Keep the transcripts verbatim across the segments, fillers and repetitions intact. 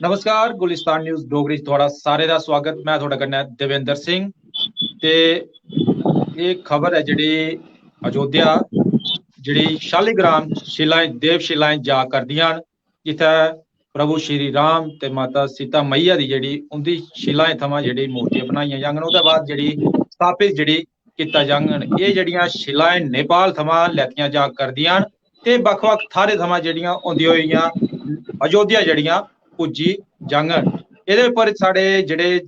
नमस्कार, गुलिस्तान न्यूज़ डोगरी च थुआढ़ा सारें दा स्वागत। मैं थुआढ़े कन्नै देवेंद्र सिंह। ते एह् खबर ऐ जेह्ड़ी अयोध्या, जेह्ड़ी शालीग्राम शिलाएं, देव शिलाएं जा करदियां न, जित्थै प्रभु श्री राम ते माता सीता मैया दी जेह्ड़ी उं'दी शिलाएं थमां जेह्ड़ी मूर्तियां बनाइयां जाङन। ओह्दे बाद जेह्ड़ी स्थापत जेह्ड़ी कीता जाङन। एह् जेह्ड़ियां शिलाएं नेपाल थमां लैतियां जा करदियां न ते बक्ख-बक्ख थाह्रें थमां जेह्ड़ियां होंदियां होइयां अयोध्या जेह्ड़ियां पुज्जी जाङन। एह्दे पर साढ़े जेह्ड़े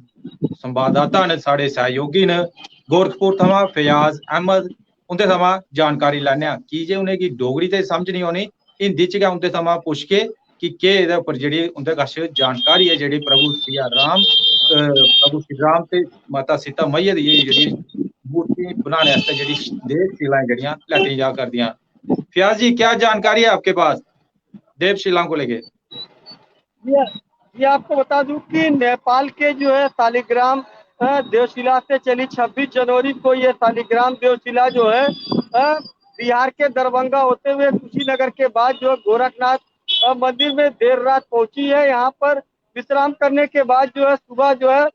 संवाददाता न, साढ़े सैहयोगी न, गोरखपुर थमां फयाज अहमद, उं'दे थमां जानकारी लैने आं। की जे उ'नेंगी डोगरी ते समझ निं औनी, हिंदी च गै उं'दे थमां पुच्छगे कि केह् एह्दे उप्पर जेह्ड़ी उं'दे कश जानकारी ऐ, जेह्ड़ी प्रभु सिया राम, अ, प्रभु श्री राम ते माता सीता मैया दी एह् जेह्ड़ी मूर्ति बनाने आस्तै जेह्ड़ी देव शिलाएं जेह्ड़ियां लैतियां जा करदियां। फयाज जी, क्या जानकारी है आपके पास देव शिलाओं को लेके? जी, जी, आपको बता दूं कि नेपाल के जो है शालिग्राम, अ, देवशिला से चली। छब्बीस जनवरी को ये शालिग्राम देवशिला जो है, अ, बिहार के दरभंगा होते हुए कुशीनगर के बाद जो है गोरखनाथ, अ, मंदिर में देर रात पहुंची है। यहाँ पर विश्राम करने के बाद जो है सुबह जो है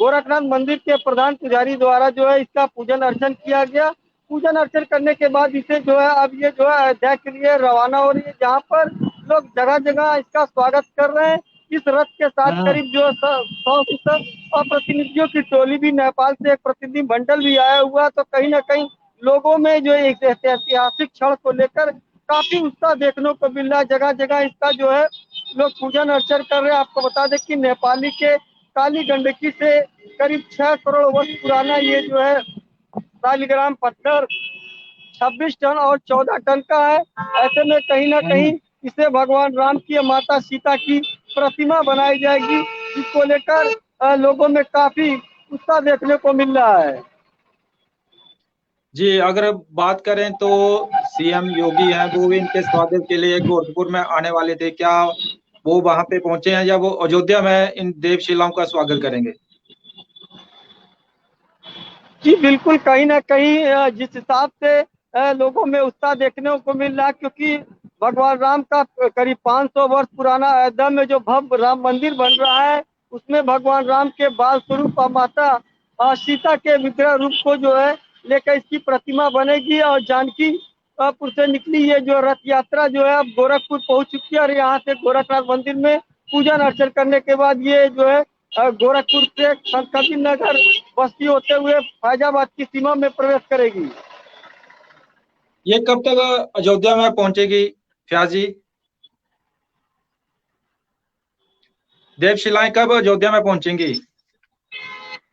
गोरखनाथ मंदिर के प्रधान पुजारी द्वारा जो है इसका पूजन अर्चन किया गया। पूजन अर्चन करने के बाद इसे जो है अब ये जो है अयोध्या के लिए रवाना हो रही है, जहाँ पर लोग जगह जगह इसका स्वागत कर रहे हैं। इस रथ के साथ हाँ। करीब जो है सौ, सौ से सौ प्रतिनिधियों की टोली भी, नेपाल से एक प्रतिनिधि मंडल भी आया हुआ है। तो कहीं ना कहीं लोगों में जो एक ऐतिहासिक क्षण को लेकर काफी उत्साह देखने को मिल रहा है। जगह जगह इसका जो है लोग पूजन अर्चन कर रहे हैं। आपको बता दें कि नेपाली के काली गंडकी से करीब छह करोड़ वर्ष पुराना ये जो है शालिग्राम पत्थर छब्बीस टन और चौदह टन का है। ऐसे में कहीं ना कहीं इसे भगवान राम की या माता सीता की प्रतिमा बनाई जाएगी, जिसको लेकर, अ, लोगों में काफी उत्साह देखने को मिल रहा है। जी, अगर बात करें तो सीएम योगी हैं, वो भी इनके स्वागत के लिए गोरखपुर में आने वाले थे। क्या वो वहां पे पहुंचे हैं या वो अयोध्या में इन देवशिलाओं का स्वागत करेंगे? जी बिल्कुल, कहीं ना कहीं, अ, जिस हिसाब से, अ, लोगों में उत्साह देखने को मिल रहा है, क्योंकि भगवान राम का करीब पाँच सौ वर्ष पुराना अयोध्या में जो भव्य राम मंदिर बन रहा है, उसमें भगवान राम के बाल स्वरूप और माता, अ, सीता के विग्रह रूप को जो है लेकर इसकी प्रतिमा बनेगी और जानकी, अ, पुर से निकली ये जो रथ यात्रा जो है अब गोरखपुर पहुंच चुकी है और यहाँ से गोरखनाथ मंदिर में पूजन अर्चन करने के बाद ये जो है, अ, गोरखपुर से संत कबीर नगर बस्ती होते हुए फैजाबाद की सीमा में प्रवेश करेगी। ये कब तक अयोध्या में पहुंचेगी फयाज जी? देवशिलाएं कब अयोध्या में पहुंचेंगी?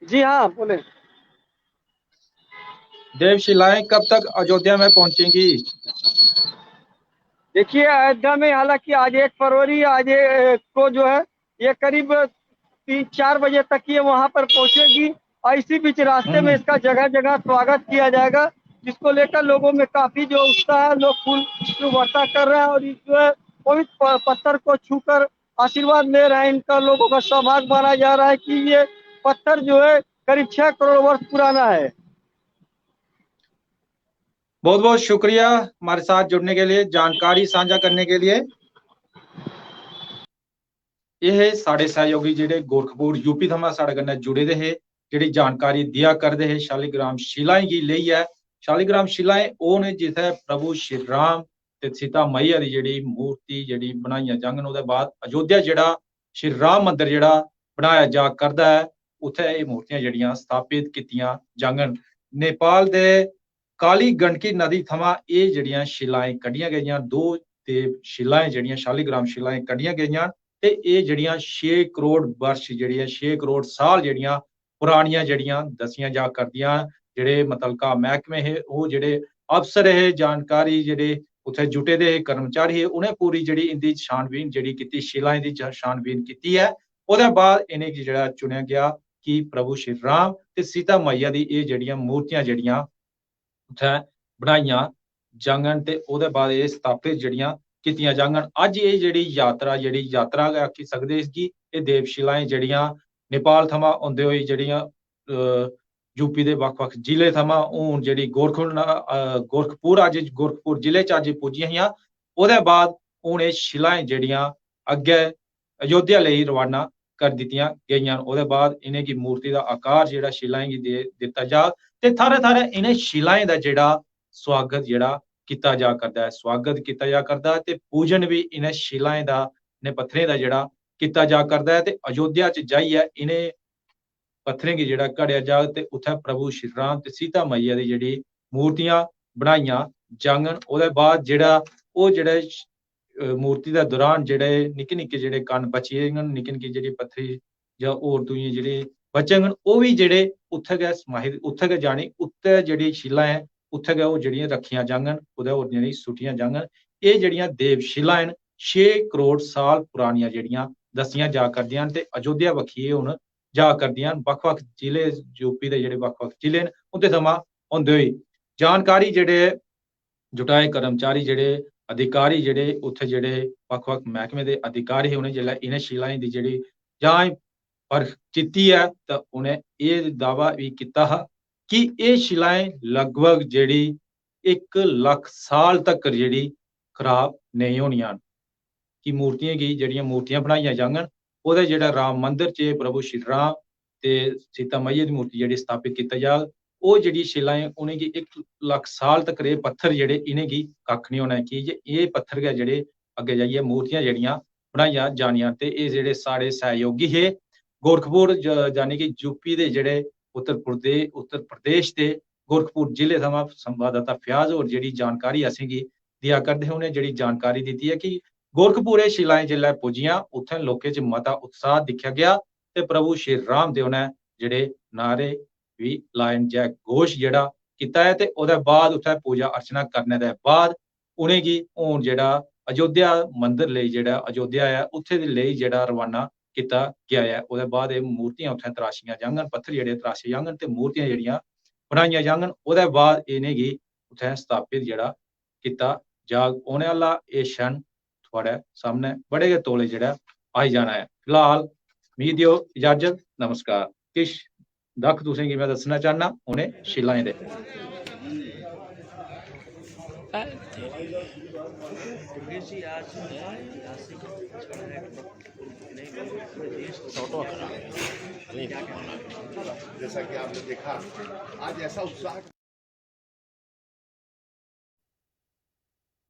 जी हाँ, बोले। देवशिलाएं कब तक अयोध्या में पहुंचेंगी? देखिए, अयोध्या में हालांकि आज एक फरवरी, आज, अ, को जो है ये करीब तीन चार बजे तक ये वहां पर पहुंचेगी और इसी बीच रास्ते में इसका जगह जगह स्वागत किया जाएगा, जिसको लेकर लोगों में काफी जो उत्साह है, लोग फूल की वर्षा कर रहे हैं और इस जो है पवित्र प-, पत्थर को छूकर आशीर्वाद ले रहे हैं। इनका लोगों का सौभाग्य माना जा रहा है कि ये पत्थर जो है करीब छह करोड़ वर्ष पुराना है। बहुत बहुत शुक्रिया हमारे साथ जुड़ने के लिए, जानकारी साझा करने के लिए। एह् हे साढ़े सैहयोगी जेह्ड़े गोरखपुर यूपी थमां साढ़े कन्नै जुड़े दे हे, जेह्ड़ी जानकारी देआ करदे हे शालीग्राम शिलाएं गी लेइयै। शालीग्राम शिलाएं ओह् न जित्थै प्रभु श्री राम ते सीता मैया दी जेह्ड़ी मूर्ति जेह्ड़ी बनाइयां जाङन, ओह्दे बाद अयोध्या जेह्ड़ा श्री राम मंदिर जेह्ड़ा बनाया जा करदा ऐ, उत्थै एह् मूर्तियां जेह्ड़ियां स्थापित कीतियां जाङन। नेपाल दे काली गंडकी नदी थमां एह् जेह्ड़ियां शिलाएं कड्ढियां गेइयां, दो देव शिलाएं जेह्ड़ियां शालीग्राम शिलाएं कड्ढियां गेइयां, ते एह् जेह्ड़ियां छे करोड़ वर्ष जेह्ड़ियां, छे करोड़ साल जेह्ड़ियां पुरानियां जेह्ड़ियां दस्सियां जा करदियां। जेह्ड़े मुतलका मैह्कमे हे, ओह् जेह्ड़े अफसर हे, जानकारी जेह्ड़े उत्थै जुटे दे हे, कर्मचारी हे, उ'नें पूरी जेह्ड़ी इं'दी छानबीन जेह्ड़ी कीती, शिलाएं दी जा-, छानबीन कीती ऐ। ओह्दे बाद इ'नेंगी जेह्ड़ा चुनेआ गेआ कि प्रभु श्री राम ते सीता मैया दी एह् जेह्ड़ियां मूर्तियां जेह्ड़ियां उत्थै बनाइयां जाङन ते ओह्दे बाद एह् स्थापत जेह्ड़ियां कीतियां जाङन। अज्ज एह् जेह्ड़ी यात्रा, जेह्ड़ी यात्रा गै आखी सकदे इसगी, एह् देवशिलाएं जेह्ड़ियां नेपाल थमां होंदे होई जेह्ड़ियां, अ, यूपी दे बक्ख-बक्ख जिले थमां हून जेह्ड़ी गोरखुल-, अ, गोरखपुर, अज्ज गोरखपुर जिले च अज्ज पुज्जियां हियां। ओह्दे बाद हून एह् शिलाएं जेह्ड़ियां अग्गै अयोध्या लेई रवाना कर दित्तियां गेइयां न। ओह्दे बाद इ'नेंगी मूर्ति दा आकार जेह्ड़ा शिलाएं गी दे दित्ता जाग ते थाह्रै-थाह्रै इ'नें शिलाएं दा जेह्ड़ा सुआगत जेह्ड़ा कीता जा करदा ऐ, सुआगत कीता जा करदा ऐ ते पूजन बी इ'नें शिलाएं दा, इ'नें पत्थरें दा जेह्ड़ा कीता जा करदा ऐ ते अयोध्या च जाइयै इ'नें पत्थरें गी जेह्ड़ा घड़ेआ जाग ते उत्थै प्रभु श्री राम ते सीता मैया दी जेह्ड़ी मूर्तियां बनाइयां जाङन। ओह्दे बाद जेह्ड़ा ओह् जेह्ड़े श-, अ, मूर्ति दे दौरान जेह्ड़े निक्के निक्के जेह्ड़े कण बची जाङन, निक्के निक्के जेह्ड़े पत्थरी जां होर दूइयां जेह्ड़े बचङन, ओह् बी जेह्ड़े उत्थै गै समाहित, उत्थै गै जानी, उत्थै जेह्ड़ी शिलां ऐ, उत्थै गै ओह् जेह्ड़ियां रक्खियां जाङन, कुतै होर नेईं सुट्टियां जाङन। एह् जेह्ड़ियां देवशिलां न, छे करोड़ साल परानियां जेह्ड़ियां दस्सियां जा करदियां न ते अयोध्या बक्खी एह् हून जा करदियां न। बक्ख-बक्ख जिले, यूपी दे जेह्ड़े बक्ख-बक्ख जिले न, उं'दे थमां होंदे होई जानकारी जेह्ड़े जुटाए कर्मचारी, जेह्ड़े अधिकारी, जेह्ड़े उत्थै जेह्ड़े बक्ख-बक्ख मैह्कमे दे अधिकारी हे, उ'नें जेल्लै इ'नें शिलाएं दी जेह्ड़ी जांच परख कीती ऐ, तां उ'नें एह् दावा बी कीता हा कि एह् शिलाएं लगभग जेह्ड़ी इक लक्ख साल तक्कर जेह्ड़ी खराब नेईं होनियां न। कि मूर्तियें गी, जेह्ड़ियां मूर्तियां बनाइयां जाङन, ओह्दे जेह्ड़ा राम मंदर च प्रभु श्री राम ते सीता मैया दी मूर्ति जेह्ड़ी स्थापत कीता जाग, ओह् जेह्ड़ी शिलाएं, उ'नेंगी इक लक्ख साल तक्कर एह् पत्थर जेह्ड़े, इ'नेंगी कक्ख निं होना ऐ, की जे एह् पत्थर गै जेह्ड़े अग्गें जाइयै मूर्तियां जेह्ड़ियां बनाइयां जानियां। ते एह् जेह्ड़े साढ़े सैहयोगी हे गोरखपुर ज-, यानी कि यूपी दे जेह्ड़े उत्तर प्रदेश, उत्तर प्रदेश दे गोरखपुर जिले थमां संवाददाता फयाज होर जेह्ड़ी जानकारी असेंगी देआ करदे हे, उ'नें जेह्ड़ी जानकारी दित्ती ऐ कि गोरखपुर एह् शिलाएं जिसलै पुज्जियां, उत्थें लोकें च मता उत्साह दिक्खेआ गेआ ते प्रभु श्री राम दे उ'नें जेह्ड़े नारे बी लाए न, जय घोष जेह्ड़ा कीता ऐ ते ओह्दे बाद उत्थें पूजा अर्चना करने दे बाद उ'नेंगी हून जेह्ड़ा अयोध्या मंदर लेई, जेह्ड़ा अयोध्या ऐ, उत्थें दे लेई जेह्ड़ा रवाना कीता गेआ ऐ। ओह्दे बाद एह् मूर्तियां उत्थें तराशियां जाङन, पत्थर जेह्ड़े तराशे जाङन ते मूर्तियां जेह्ड़ियां बनाइयां जाङन। ओह्दे बाद इ'नेंगी उत्थें स्थापत जेह्ड़ा कीता जाग। औने आह्ला एह् क्षण थुआढ़े सामनै बड़े गै तौले जेह्ड़ा आई जाना ऐ। फिलहाल मिगी देओ इजाजत। नमस्कार। किश दक्ख तुसेंगी में दस्सना चाह्न्नां उ'नें शिलाएं दे। जैसा कि आपने देखा, आज ऐसा उत्साह